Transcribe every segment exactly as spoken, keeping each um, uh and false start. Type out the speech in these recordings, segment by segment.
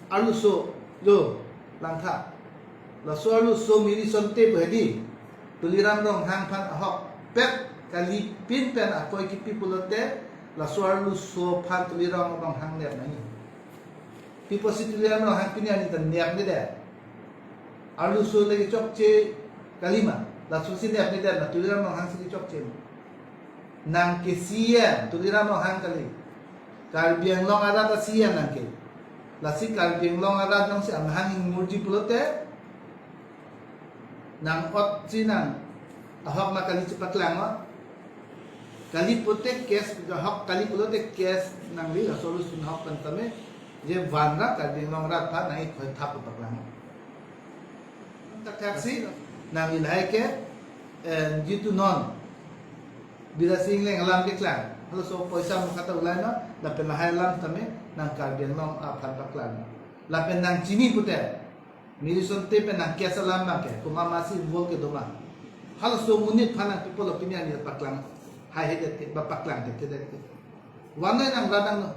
Arloso lo langtha. Laso arloso Mary Sonte pu hedi Tuliram Ronghang aphan ahokpet kali, pin pen akoi kipi pulote laso arloso aphan Tuliram Ronghang nep nangji. Pi apotsi Tuliram Ronghang pini arni ta nepnedet? Arloso le kechokche kalima? Laso si nepnedet ma, Tuliram Ronghang si kechokche ma? Nang ke C E M Tuliram Ronghang kali. Karbi Anglong arat a-C E M nang ke. Lasi Karbi Anglong arat jongsi amahang ingmurji pulote, nang ot si nang ahok ma kali chepaklang ma? Kali pulote case, ahok kali pulote case nangli, laso arloso ahok pen tame je vanra Karbi Anglong arat aphan nang ikhoi thap paklang. Thakthak si nang lahai ke, eh, jitu non Bidya Sing Engleng alam keklang. Halaso poisa mukha ta ulai non, lapen lahai alam tame nang Karbi Anglong aphan paklang. Lapen nang chini pute, Mary Sonte pen nang case alam abang ke, komat masi involve kedo ma? Halaso monit aphan nang people opinion ya paklang, hai hedet ke, ba paklang ke, kedet ke. Vanoi nang radang no.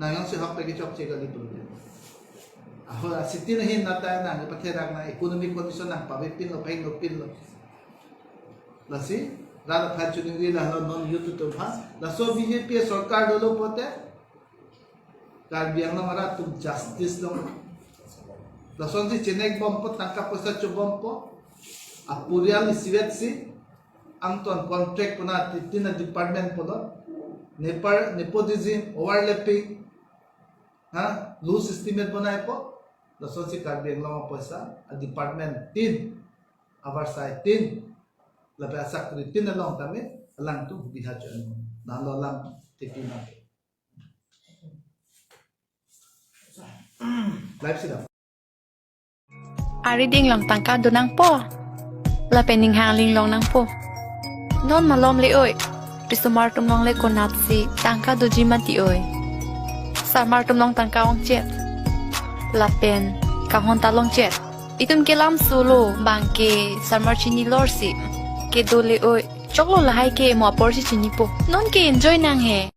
Nang jongsi ahok pen kechokche kali pulote. Aho, a city na hin nata nang patherak, nang economic condition nang pavepinlo, pahingno pinlo. Lasi rat aphan choningri, lahelo non youth atum aphan. Laso B J P sorkar dolo pulote Karbi Anglong arat atum justice long. Lasonsi chenek bompo, tangka poisa chobompo. Apurial isivet si angton contract puna titin a-department pulo. Nepar, nepotism, overlapping, ha, loose estimate bonaipo. Lasonsi Karbi Anglong apoisa a-department tin avarsai tin, lapen asakri tin along tame alangtum hubidha cho-en. Nalo alam tipi ma. Live sidam. Arideng along tangka donangpo, lapen ninghang aling longnangpo. Non malom le oi, risomar atum along le konatsi tangka doji mati oi. Sarmar atum along tangka ongchet, lapen kanghon ta longchet. Itum ke lamsolo, bang ke sarmar chini lor si kedo le oi. Choklo lahai ke mo apor si chinipo. Non ke enjoy nang he.